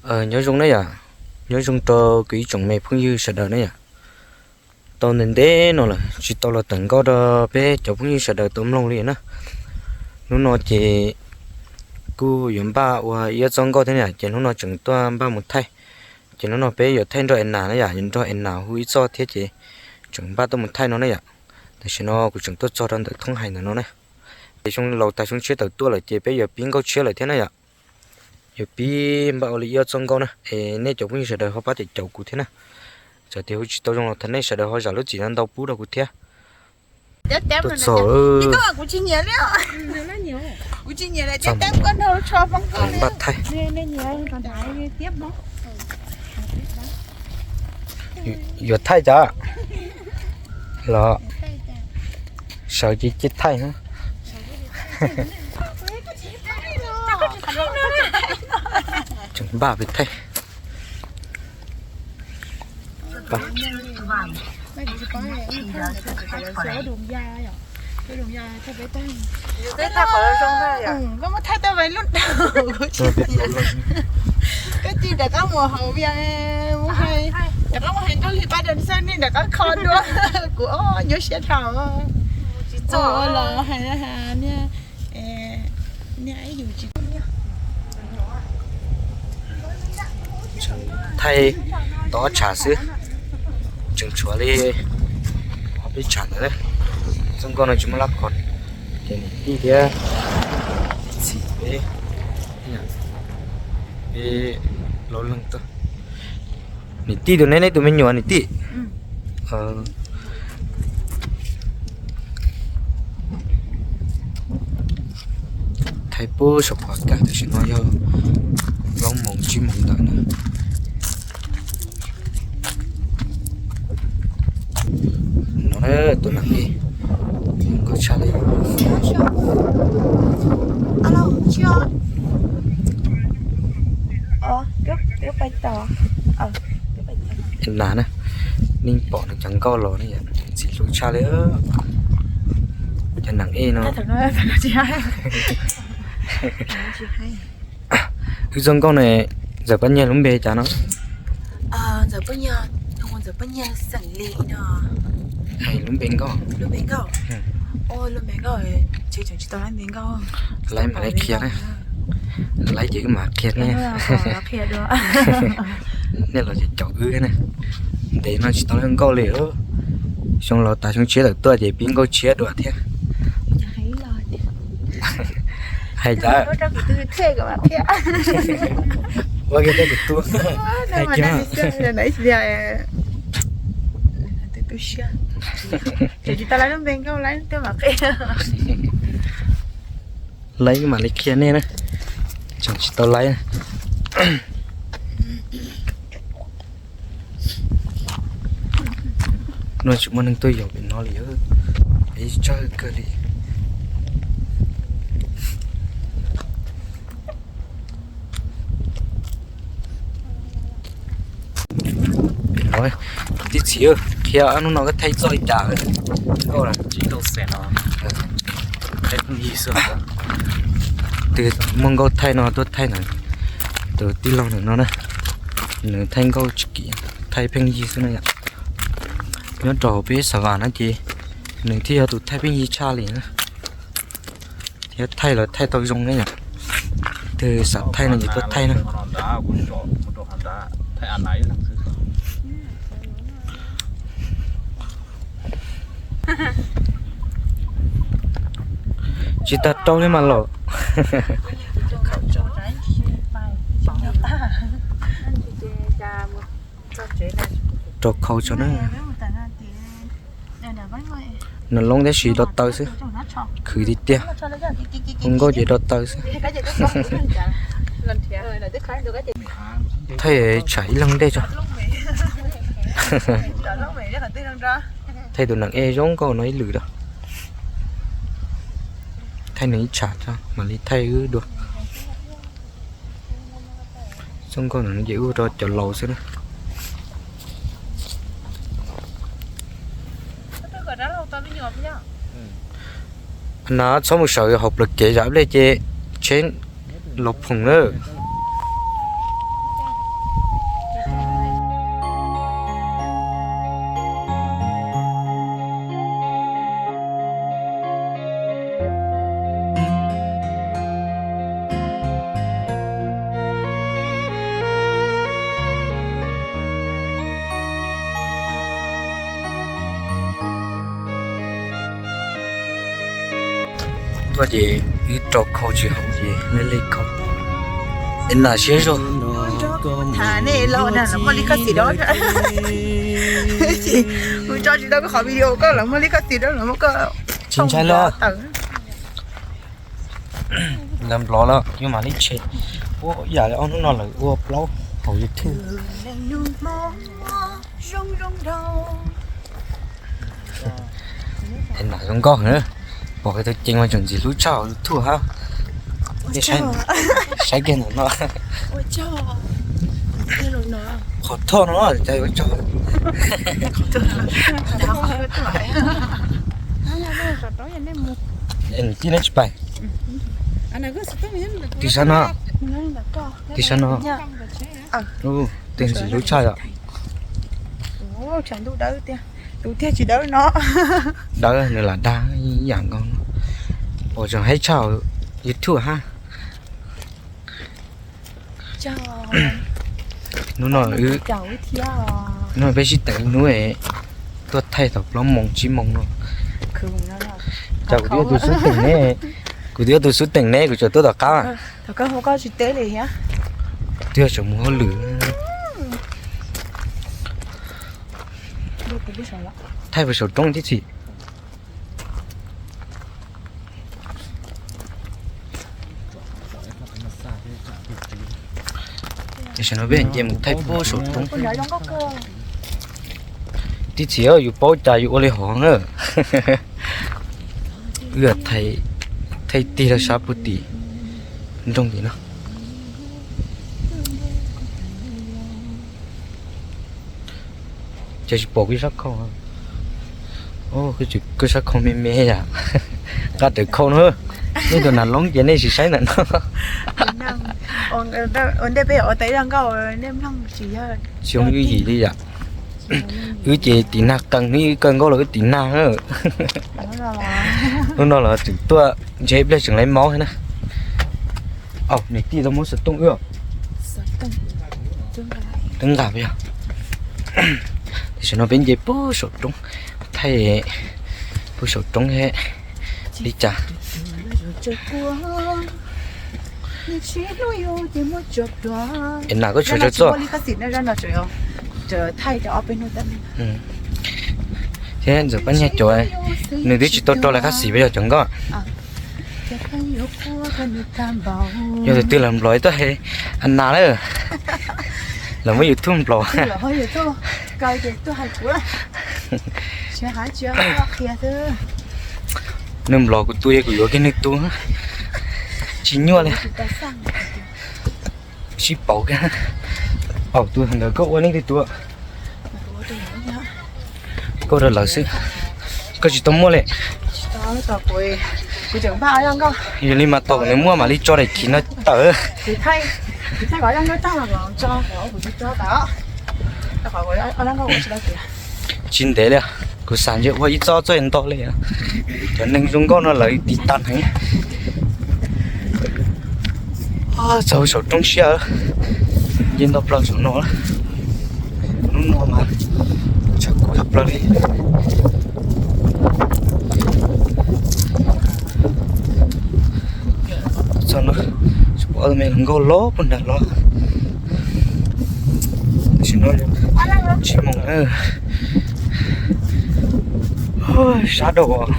Nyob zoo na yom, nyob zoo rau kuv ib tsoom me phooj ywg sawv daws na yom. Tau ntev ntev no lawm tsis tau los tawm nkauj rau peb cov phooj ywg sawv daws tau mloog li na. Hnub no ces kuj yuav npaj ua ib ob txoj nkauj thiab na yom, ces hnub no tseem tuaj npaj mus thaij. Ces hnub no peb yuav thaij nrog Enas na yom, nrog Enas hu ib txoj thiab ces tseem npaj tuaj mus thaij no na yom. Tam sim no kuv tseem tuaj txog rau ntawm thoob hais ntawm no na. Ces xyoo laus tas xyoo tshiab tawm tuaj lawm ces peb yuav pib nkauj tshiab lawm thiab na yom. Yuav pib npaj ua li ib ob txoj nkauj na, es nej cov phooj ywg sawv daws ho pab caum caum kuv thiab na. Txawm tias hu tsis tau zoo los thov nej sawv daws ho zam lub txim no ntau pub rau kuv thiab. Tuaj txog, npaj thaij. Yuav thaij cas? Los sawv ces cia thaij na. Tseem npaj pem thaij. Koj muab thaij tau lub, koj cia rov qab mus hauv, rov qab mus hais nkauj li pab rau xwb, nej rov qab kho dua. Kuv ob nyuaj siab dhau. Los hais niag, niag ib yus tsis thaij tau ob tshav xwb, tseem tshuav li ob peb tshav ntawd. Txoj nkauj no tsis muaj lab khov, ces niam tij thiab txiv peb, peb laus leej tuaj. Niam tij tus neb, neb tus me nyuam niam tij. Thaij pub saum qhov kaj tam sim no yog plaub moos tsib moos ntawm na. No na, tus neeg ej, zoo nkauj tshaj li. Nas na, nej pom nws cov nkauj los ne, ntxim hlub tshaj li. Cov neeg ej no. Wb txoj nkauj ne, Ntxawm Paj Nyiag lub npe cas no? Hais lub npe nkauj. Laib mam li qhia na. Laib ces wb mam qhia nej. Nej los ces caum wb na. Ntev no tsis tau nkauj li. Xyoo laus tas xyoo tshiab tawm tuaj ces pib nkauj tshiab dua thiab. Hais cas? Ua kiag tej tus tub hais kiag. Laib mam li qhia nej na. Tseem tsis tau laib. No tsis muaj neeg tuaj yaum pem no li, peb tsawg kawg li. Tib txiv, qhia hnub no koj thaij txoj li cas? Twg muaj nkauj thaij no tuaj thaij ntawd. Tus tij laug ntawm no na, nws thaij nkauj tsis kim, thaij pheej yig xwb na yom. Nyob rau hauv peb Xav Vas na ces nws thiaj yog tus thaij pheej yig tshaj li na. Thiab thaij los thaij tau zoo na yom. Twg xav thaij no ces tuaj thaij na. Tsis tag rau li mas los. Rau khau tso na. Nws loob tab sis do taw xwb. Khwv tiag tiag. Ua nkauj ces do taw xwb. Thaij tsham ib leeg ntej tso. Thaij tus neeg ej zoo nkauj no ib lwm rau. Thaij nws ib tsham tso mam li thaij wb dua. Txoj nkauj no ces ua rau cov laus xwb na. Na txhob mus sawv hauv plawv kev zam lej ces tsheb los phoom na. Tuaj ces wb rau khau tsis haum ces lej lej khau. Es nam siab zog. Tham nej los muaj li koj xim dab. Kuv tso tsis tau koj qhov video koj los muaj li koj xim dab los muaj koj. Tsis ntshai los. Lawv nplov lawm yus mam li tshem. Ua yam li ob hnub no lawv ua plaub hauv YouTube. Nam zoo nkauj na, pom hais tau ceev mas tseem ntxim hlub tshaj hauv YouTube hab. Saib kiag ntawm no. Qhov thoj no cas yuav tso. Tij neb tsis pais. Tim sab no, tim sab no. Twb ntxim hlub tshaj yom. Tus tiag tsis dawb no. Dawb nws lam dag ib yam nkaus no. Ua tseem haib tshaj YouTube hab. Hnub no, hnub no peb sib teem ib hnub, tuaj thaij thaum plaub moos tsib moos no. Cas kuv twb yog tus xub teem ne, kuv twb yog tus xub teem ne, kuv tseem tuaj tom qab. Twb yog tseem mus hauj lwm. Thaij puas saum roob tib txhis. Tam sim no peb nce mus thaij puag saum roob. Tib txhis yus paub cas yus ua li hov na. Wb thaij tig rau sab puag tim nroog tim no. Ces tsis pom koj sab khau. Koj sab khau me me yam. Nqa rawv khau no. Nej tus nas loob ces nej tsis saib ntawm no. Tsis zoo ib yim li yam. Wb ces tim nag qees, wb kawg nkauj los wb tim nag na. Hnub no los tseem tuaj ntshe ib pliag tseem laiv maub thiab na. Au, niam tij tau muab xov tooj wb. Twb nqa yog. Tam sim no peb nce puag saum roob, thaij puag saum roob thiab li cas. Es nam koj tshuav tsaws txoj. Thiab ntxawm pab nyiag cov, nws twb tsis tau rau lawv qab xim peb yog cov nkauj. Yog tus twg los nplog tuaj hais, a nas lawm, lawv muab YouTube nplog. Nws nplog kuv tus es kuv yuav kiag nws tus, tsis nyuaj li. Sib pauv kiag. Au, tus ntawd koj ua leej twg tus? Koj rau lawv xwb, koj tsis tau muaj li. Yog li mas tom nws muaj mam li tso daim khiv no tawm. Tsis ntev li, kuv xav ntshe ua ib txoj txoj nto li. Cov neeg zoo nkauj no lawv tiv tas heev. Txog saum roob siab, nce nto plaws saum no. Hnub no mas tshav kub tshaj plaws li. Txog no, tsis pom ob tug me hluas nkauj los puag nram los. Tam sim no tsib moos na. Sab dau os.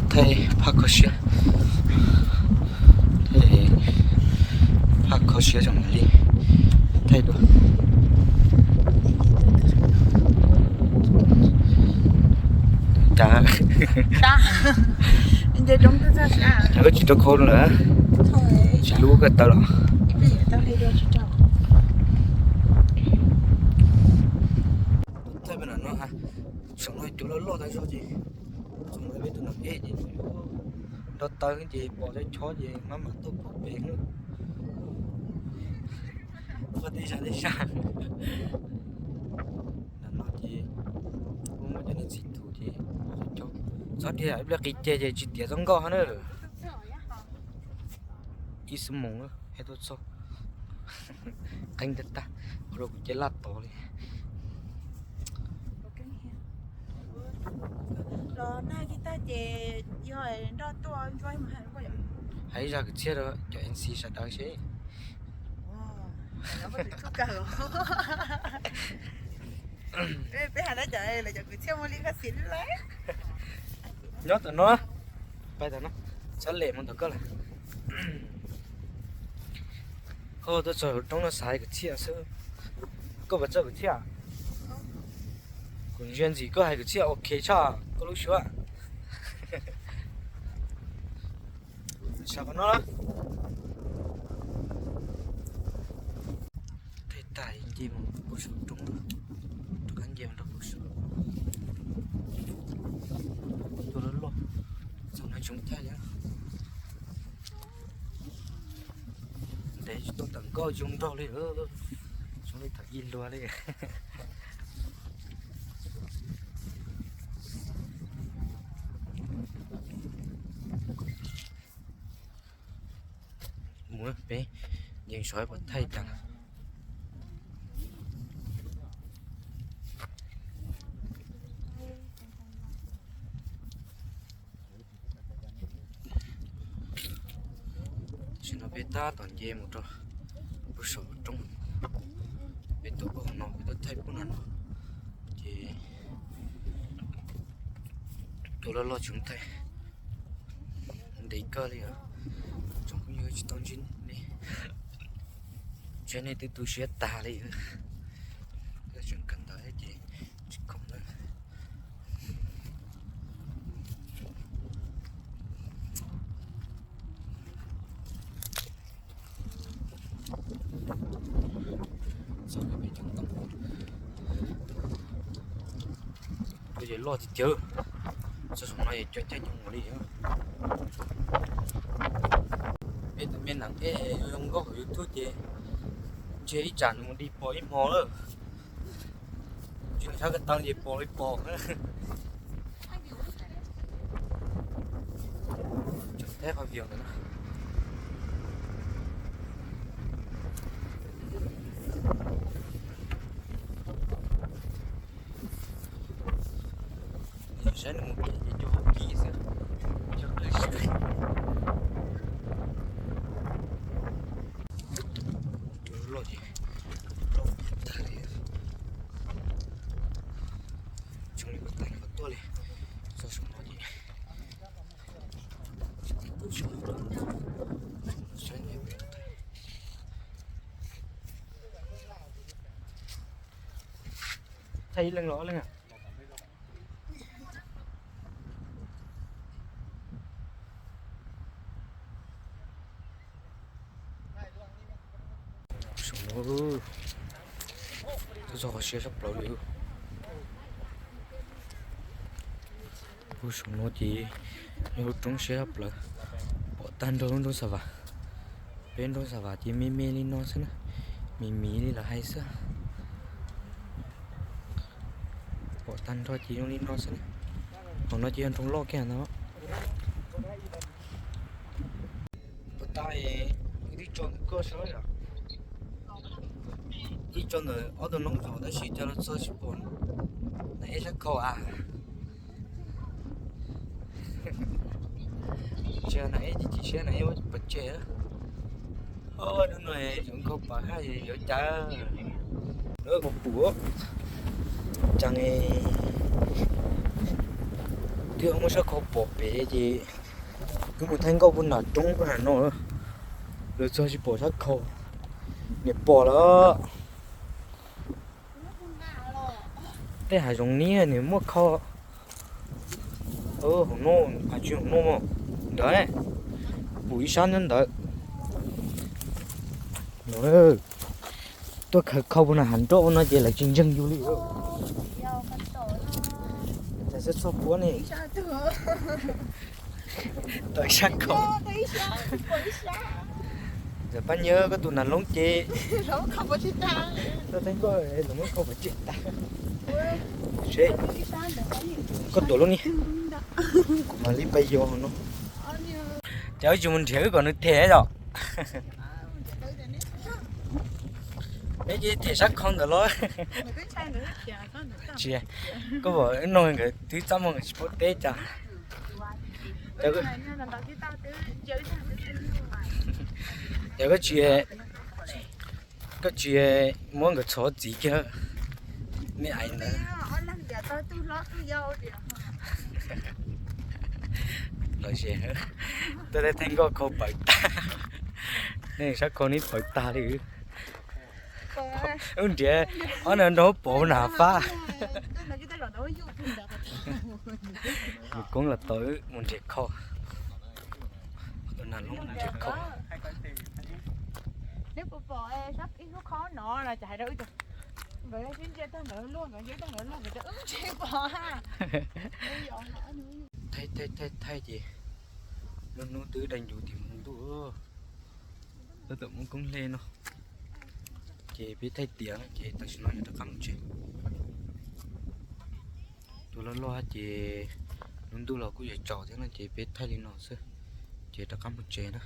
Thaij phaj kho siab, phaj kho siab zoo li thaij dua. Cas wb tsis rau khau lawm, tsis lub ko taw los. Thaij peb no, saum no cov loj loj tas zog ces, saum no peb tus no peb ces nrog taw ces pom cov chob ces maj mam tuaj pom pem. Ua tej zag tej zag. Ntawm no ces kuj muaj cov neeg txhim tus ces txhob dhia, ib pliag qis ceg ces tsis tiav txog nkoj na. Ib xuab moos thiaj tuaj txog. Qeeb tag tag, ua rau kuv cia laj tod li. Los nag kiag tag ces yog nroj tuaj ntsuab mus hais. Hais zaj kwv txhiaj rau cov N C sawv daws seb. Peb hais na cov, lawv cov kwv txhiaj muaj li koj xis lawm. Nyob tom no, pais tom no, txhob lem mus tom koj lawm. Koj tuaj txog hauv roob no xav hais kwv txhiaj xwb. Koj puas txawj kwv txhiaj? Kuv ntsia ntxim koj hais kwv txhiaj ok tshaj koj lub suab. Sav qhov no. Thaij tag nce mus pem saum roob, rov qab nce mus rau pem saum. Tua loj loj, txog no tsis thaij li. Ntev tsis tuaj tawm nkauj zoo nraug li, zoo li thaum ib luag li. Mus peb yeej saib puas thaij tag. Tam sim no peb tab tom nce mus rau pem saum roob. Peb tuaj pem no, peb tuaj thaij pem no no, ces tua loj loj tsis thaij. Ntev kawg li os, tsoom phooj ywg tsis tau ntsib nej, ntshe nej twb tu siab tag li. Tseem kawm ntawv ces tsis khoom na. Txog pem cov ntoo, ces loj tiag tiag. Txog saum no es cov caij nyob mus li. Peb tus me nam ej zoo nkauj hauv YouTube ces ntshe ib tsam nws mus dig pos ib hmo lawm. Tsis sab ko taw ces pos li pos. Tseem thaij qhov view ntawd na. Saib nws mus kev ces cua hauv kis xwb, cua qwj xwb. Cua loj ces loj tag li. Tsis ua li ko tag li qhov tuaj li. Txog saum no ces thaij ib leeg los ob leeg. Saum no, txog qhov siab sab plaws li. Saum no ces yog lub roob siab sab plaws, pom tag nrho lub nroog Xa Vas. Peb nroog Xa Vas ces me me li no xwb na, mis mis li lawv hais xwb. Pom tag nrho ces zoo li no xwb na. Hauv no ces yog nroog loj kiag ntag. Puas tas, wb twb tso ntawm koj saib yom. Ib tso ntawm ob tug noob zos tab sis coj los txog tsis pom. Nas eb sab khau a. Tsis yog nas eb, tsis siab nas eb ua pov tseg. Hnub no zoo nkauj pom haj yuav cas. Lawv mus pum cas, twb muab sab khau pom pem ces wb mus thaij nkauj puag nram roob puag nram no, lawv txog tsis pom sab khau. Niam pom lawm. Tej hav zoov niab nws muaj khau. Hauv no, tsis hauv no, ntawd, pum ib sab nyob ntawd. Tuaj khaws khau puag nram hav nroj no ces lawv tsis ntseeg yus li. Txog puab ne. Tau ib sab khau. Txawm pab nyiab koj tus nas loob ces koj teb nkoj los muab khau pov tseg tag. Seb, koj tuav lub ni, kuv mam li pais yos no. Ces wb tsis mus nrhiav wb kom nws them yom. Peb ces them sab khau ntawd los. Tsis, koj pom wb nug nkawd twb txaj muag nkawd tsis paub teb cas. Ces koj tsis, koj tsis muab nkawd txhov txiv kiag, me aiv ntawd. Los, tej thaij nkoj khau pawv tag, sab khau neb pawv tag li. Wb nrhiav ob na nrog pov na fab. Mus koob los tau wb mus nrhiav khau. Tus nas loob mus nrhiav khau. Thaij thaij thaij thaij ces lub hnub twb dai ncuv tim mus ntuj, tab tom muaj koob hle no. Ces peb thaij tiav ces tam sim no yuav rov qab mus tsev. Tus loj loj ces lub ntuj los kuj yuav tsaus thiab no ces peb thaij li no xwb, ces rov qab mus tsev na.